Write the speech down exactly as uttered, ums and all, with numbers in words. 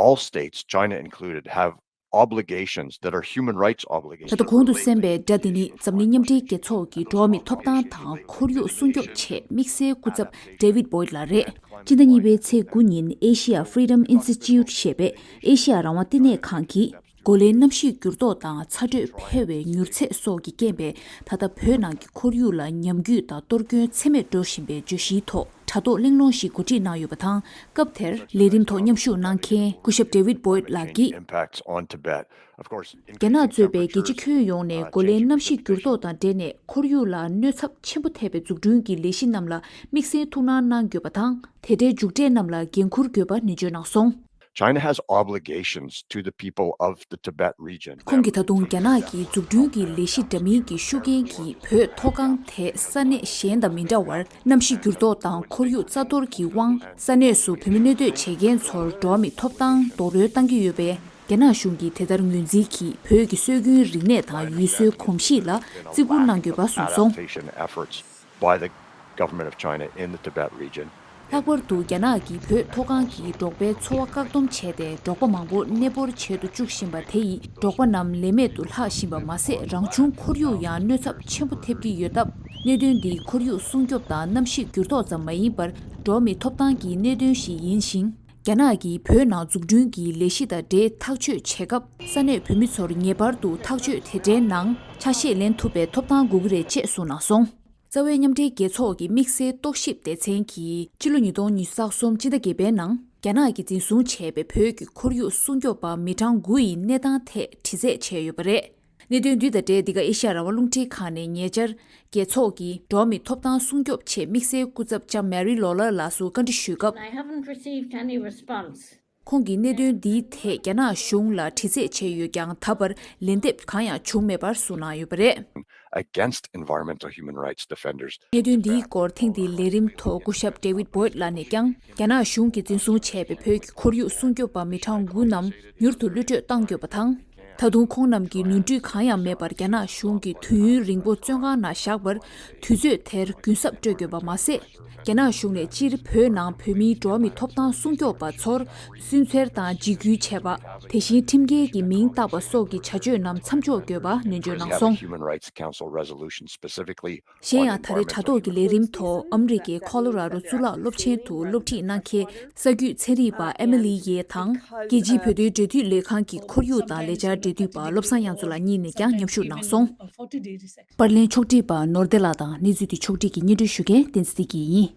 all states, China included, have obligations that are human rights obligations. ད་ལྟ་གོང་དུ་གསན་པའི་སྒྲ་འདི་ནི་འཛམ་གླིང་མཉམ་འབྲེལ་རྒྱལ་ཚོགས་ཀྱི་འགྲོ་བ་མིའི་ཐོབ་ཐང་དང་ཁོར་ཡུག་སྲུང་སྐྱོབ་ཆེད་དམིགས་བསལ་སྐུ་ཚབ་David Boyd ལགས་རེད། སྤྱི་ཟླ་གཉིས་པའི་ཚེས་དགུ་ཉིན་Asia Freedom Institute ཞེས་པའི་ཨེ་ཤི་ཡ་རང་དབང་བསྟི་གནས་ཁང་གིས། གོ་ལའི་གནམ་གཤིས་འགྱུར་ལྡོག་དང་ཚ་དྲོད་འཕེལ་བའི་མྱུར་ཚད་སོགས་ཀྱི་རྐྱེན་པས། ད་ལྟ་བོད་ནང་གི་ཁོར་ཡུག་ལ་ཉམས་རྒུད་དང་གཏོར་སྐྱོན་ཚད་མེད་འགྲོ་བཞིན་པའི་བརྗོད་གཞིའི་ཐོག་དྲ་ཐོག་གླེང་སློང་ཞིག་གོ་སྒྲིག་གནང་ཡོད་པ་དང་། སྐབས་དེར་ལས་རིམ་ཐོག་མཉམ་ཞུགས་གནང་མཁན་སྐུ་ཞབས་David Boyd ལགས་ཀྱིས། Impacts on Tibet. Of course, རྒྱ་ནག་གཙོས་པའི་རྒྱལ་སྤྱི་ཁྱོན་ཡོངས་ནས་གོ་ལའི་གནམ་གཤིས་འགྱུར་ལྡོག་དང་འབྲེལ་ནས་ཁོར་ཡུག་ལ་གནོད་ཚབས་ཆེན་པོ་ཐེབས་པའི་འཛུགས་སྐྲུན་གྱི་ལས་གཞི་རྣམས་ལ་དམིགས་བསལ་ཐུགས་སྣང་གནང་དགོས་པ་དང་། དེ་འབྲེལ་མཇུག་འབྲས་རྣམས་ལ་འགན་འཁུར་དགོས་པ་ནན་བརྗོད་གནང་སོང་། China has obligations to the people of the Tibet region. ཁོང་གིས་ད་དུང་རྒྱ་ནག་གིས་འཛུགས་སྐྲུན་གྱི་ལས་གཞི་འདྲ་མིན་གྱི་ཤུགས་རྐྱེན་གྱིས་བོད་མཐོ་སྒང་དེ་ས་གནས་གཞན་དང་མི་འདྲ་བར་གནམ་གཤིས་འགྱུར་ལྡོག་དང་ཁོར་ཡུག་རྩ་གཏོར་གྱི་དབང་། ས་གནས་སུ་བོད་མི་གནས་སྡོད་བྱེད་མཁན་ཚོར་འགྲོ་བ་མིའི་ཐོབ་ཐང་རྡོག་རོལ་བཏང་གི་ཡོད་པས། རྒྱ་ནག་གཞུང་གིས་དེ་ལྟར་ངོས་འཛིན་གྱིས་བོད་ཀྱི་སྲོལ་རྒྱུན་རིག་གནས་དང་ཡུལ་སྲོལ་གོམས་གཤིས་ལ་བརྩི་བཀུར་གནང་དགོས་པ་གསུངས་སོང་། Adaptation efforts by the government of China in the Tibet region. ལྷག་པར་དུ་རྒྱ་ནག་གིས་བོད་མཐོ་སྒང་གི་འབྲོག་པའི་འཚོ་བ་བཀག་སྡོམ་བྱས་ཏེ། འབྲོག་པ་མང་པོ་གནས་སྤོར་བྱེད་དུ་བཅུག་བཞིན་པ་དེ་ཡིས་འབྲོག་པ་རྣམས་ལས་མེད་དུ་ལྷག་བཞིན་པ་མ་ཟད། རང་བྱུང་ཁོར་ཡུག་ཡང་གནོད་ཚབས་ཆེན་པོ་ཐེབས་ཀྱི་ཡོད་སྟབས། གནད་དོན་འདི་ཁོར་ཡུག་སྲུང་སྐྱོབ་དང་གནམ་གཤིས་འགྱུར་ལྡོག་ཙམ་མ་ཡིན་པར། འགྲོ་བ་མིའི་ཐོབ་ཐང་གི་གནད་དོན་ཞིག་ཡིན་ཞིང་། རྒྱ་ནག་གིས་བོད་ནང་འཛུགས་སྐྲུན་གྱི་ལས་གཞི་དང་འབྲེལ་ཐག་གཅོད་བྱེད་སྐབས། ས་གནས་བོད་མི་ཚོར་ངེས་པར་དུ་ཐག་གཅོད་དེ་འདྲའི་ནང་ཆ་ཤས་ལེན་ཐུབ་པའི་ཐོབ་ཐང་དགོས་ཀྱི་རེད་ཅེས་གསུངས་གནང་སོང་། རྩ་བའི་མཉམ་འབྲེལ་རྒྱལ་ཚོགས་ཀྱི་དམིགས་བསལ་རྟོག་ཞིབ་སྡེ་ཚན་གྱིས་ཕྱི་ལོ་ཉིས་སྟོང་ཉི་ཤུ་རྩ་གསུམ་སྤྱི་ཟླ་བརྒྱད་པའི་ནང་རྒྱ་ནག་གིས་འཛིན་བཟུང་བྱས་པའི་བོད་ཀྱི་ཁོར་ཡུག་སྲུང་སྐྱོབ་པ་མི་གྲངས་དགུ་ཡི་གནས་སྟངས་ཐད་དྲི་རྩད་བྱས་ཡོད་པ་རེད། གནད་དོན་འདི་དང་འབྲེལ་འདི་ག་ཨེ་ཤ་ཡ་རང་དབང་རླུང་འཕྲིན་ཁང་ནས་ཉེ་ཆར་རྒྱལ་ཚོགས་ཀྱི་འགྲོ་བ་མིའི་ཐོབ་ཐང་སྲུང་སྐྱོབ་ཆེད་དམིགས་བསལ་སྐུ་ཚབ་ལྕམ་Mary Lawlor ལགས་སུ་བཀའ་འདྲི་ཞུས་སྐབས། I haven't received any response. ཁོང་གིས་གནད་དོན་འདིའི་ཐད་རྒྱ་ནག་གཞུང་ལ་དྲི་རྩད་བྱས་ཡོད་ཀྱང་། ད་བར་ལན་འདེབས་གང་ཡང་བྱུང་མེད་པར་གསུངས་གནང་ཡོད་པ་རེད། Against environmental human rights defenders. གནད་དོན་འདིའི་སྐོར་ཐེངས་འདིའི་ལས་རིམ་ཐོག་སྐུ་ཞབས་David Boyd ལགས་ནས་ཀྱང་། རྒྱ་ནག་གཞུང་གིས་འཛིན་བཟུང་བྱས་པའི་བོད་ཀྱི་ཁོར་ཡུག་སྲུང་སྐྱོབ་པ་མི་གྲངས་དགུ་རྣམས་མྱུར་དུ་གློད་བཀྲོལ་གཏང་དགོས་པ་དང་། ད་དུང་ཁོང་རྣམས་ཀྱིས་ནོར་འཁྲུལ་གང་ཡང་མེད་པར་རྒྱ་ནག་གཞུང་གིས་དུས་ཡུན་རིང་པོ་བཙོན་ཁང་ནང་བཞག་པར། དུས་ཚོད་དེར་གུན་གསབ་སྤྲོད་དགོས་པ་མ་ཟད། རྒྱ་ནག་གཞུང་ནས་སྤྱིར་བོད་ནང་བོད་མིའི་འགྲོ་བ་མིའི་ཐོབ་ཐང་སྲུང་སྐྱོབ་པ་ཚོར་སུན་གཙེར་དང་འཇིགས་སྐུལ་བྱས་པ། དེ་བཞིན་ཁྲིམས་འགལ་གྱི་མིང་བཏགས་པ་སོགས་ཀྱི་བྱ་སྤྱོད་རྣམས་མཚམས་འཇོག་དགོས་པ་ནན་བརྗོད་གནང་སོང་། Human Rights Council resolution specifically གཞན་ཡང་། ད་རེས་དྲ་ཐོག་གི་ལས་རིམ་ཐོག་ཨ་མི་རི་ཀའི་ཁོ་ལོ་ར་རོ་གཙུག་ལག་སློབ་ཆེན་དུ་སློབ་ཁྲིད་གནང་མཁན་ས་རྒྱུད་ཚན་རིག་པ་ཨེ་མི་ལི་ཡེ་དང་། རྒྱལ་སྤྱིའི་བོད་དོན་འབྲེལ་མཐུད་ལས་ཁང་གི་ཁོར་ཡུག་དང་ལས་འཆར་འབྲེལ་མཐུད་པ་བློ་བཟང་དབྱངས་མཚོ་ལགས་གཉིས་ནས་ཀྱང་མཉམ་ཞུགས་གནང་སོང་། པར་ལེན་ཕྱོགས་སྒྲིག་པ་ནོར་བདེ་ལགས་དང་། གནས་ཚུལ་འདི་ཕྱོགས་སྒྲིག་གིས་སྙན་སྒྲོན་ཞུ་མཁན་བསྟན་འཛིན་བདེ་སྐྱིད་ཡིན།